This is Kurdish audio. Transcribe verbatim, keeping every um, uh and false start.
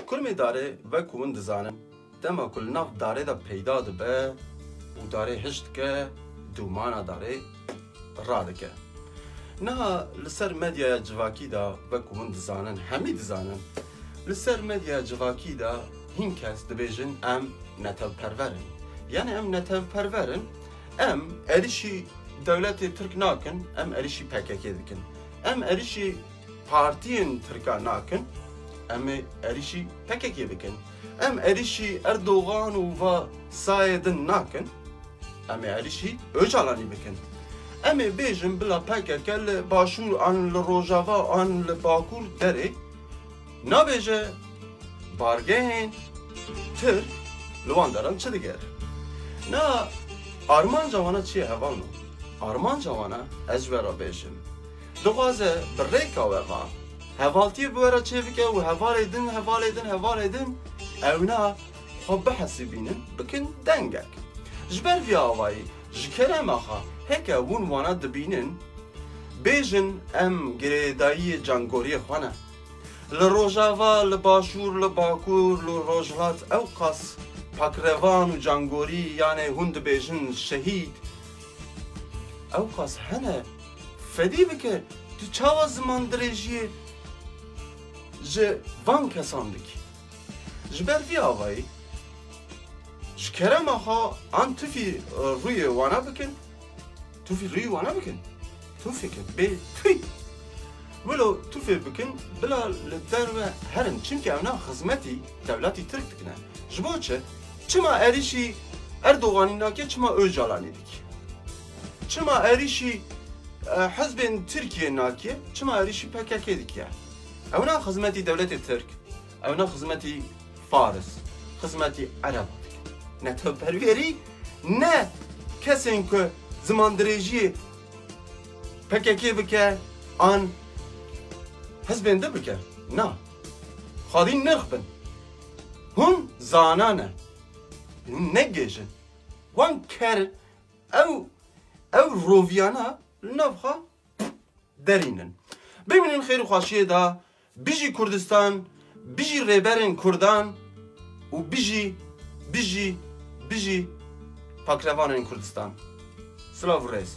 Kurmê darê, wek ku hûn dizanin, dema ku li nav darê de peyda dibe û darê hişk dike, dûmana darê radike. Niha li ser medyaya civakî de, wek ku hûn dizanin, hemî dizanin, li ser medyaya civakî de hîn kes dibêjin, em netewperwer in. Yani em netewperwer in, em êrîşî dewletê Tirk nakin, em êrîşî P K K dikin. Em êrîşî partiyên Tirka nakin, em ê êrîşî P K K bikin. Em êrîşî Erdogan û va sayê din nakin, em ê êrîşî Ocalanî bikin. Em ê bêjin bila P K K li Başûr an li Rojava an li Bakur derê nabêje bargehên Tirk li wan deran çi digere. Na armanca wana çi ye hevalno? Armanca wana, ez ji we re bêjim, dixwaze bi rêka we va hevaltiyê bi we re çêbike û hevalê din, hevalê din, hevalê din, ewna xwe bihesibînin, bikin dengek. Ji ber vî awayî, ji kerema xwe, heke hûn wana dibînin, bêjin, em girêdayiyê cangoriyê xwe ne. Li Rojava, li Başûr, li Bakur, li Rojhilat ewqas pakrevan û cangorî, yanê hûn dibêjin şehîd, ewqas hene. Fedî bike, tu çawa ziman dirêjiyê ji van kesan dikî? Ji ber vî avayî, ji kerema xwe an tifî, e, rûyê wana bikin, tufî rûyê wana bikin. Tufê kin, bê tûy. Wilo tufê bikin, bila li derve herin. Çimkî ewna xizmetî dewletî Tirk dikine. Ji bo çi? Çima êrîşî Erdoganî nake, çima Ocalanî dike? Çima êrîşî, e, hizbên Tirkiyê nake, çima êrîşî P K K dike? Ewna xizmetî dewletê Tirk, ewna xizmetî Faris, xizmetî Ereba dike. Netewperwerî ne kesên ku zimandirêjiyê P K K bike an hizbên din bike. Na. Xwedî nirx bin. Hûn zana ne. Hûn negêjin. Wan ker ew, ew roviyana li nav xwe derînin. Bimînin xêr û xweşiyê de. Bijî Kurdistan, bijî rêberên Kurdan û bijî, bijî, bijî pakrevanên Kurdistan. Silav û rêz.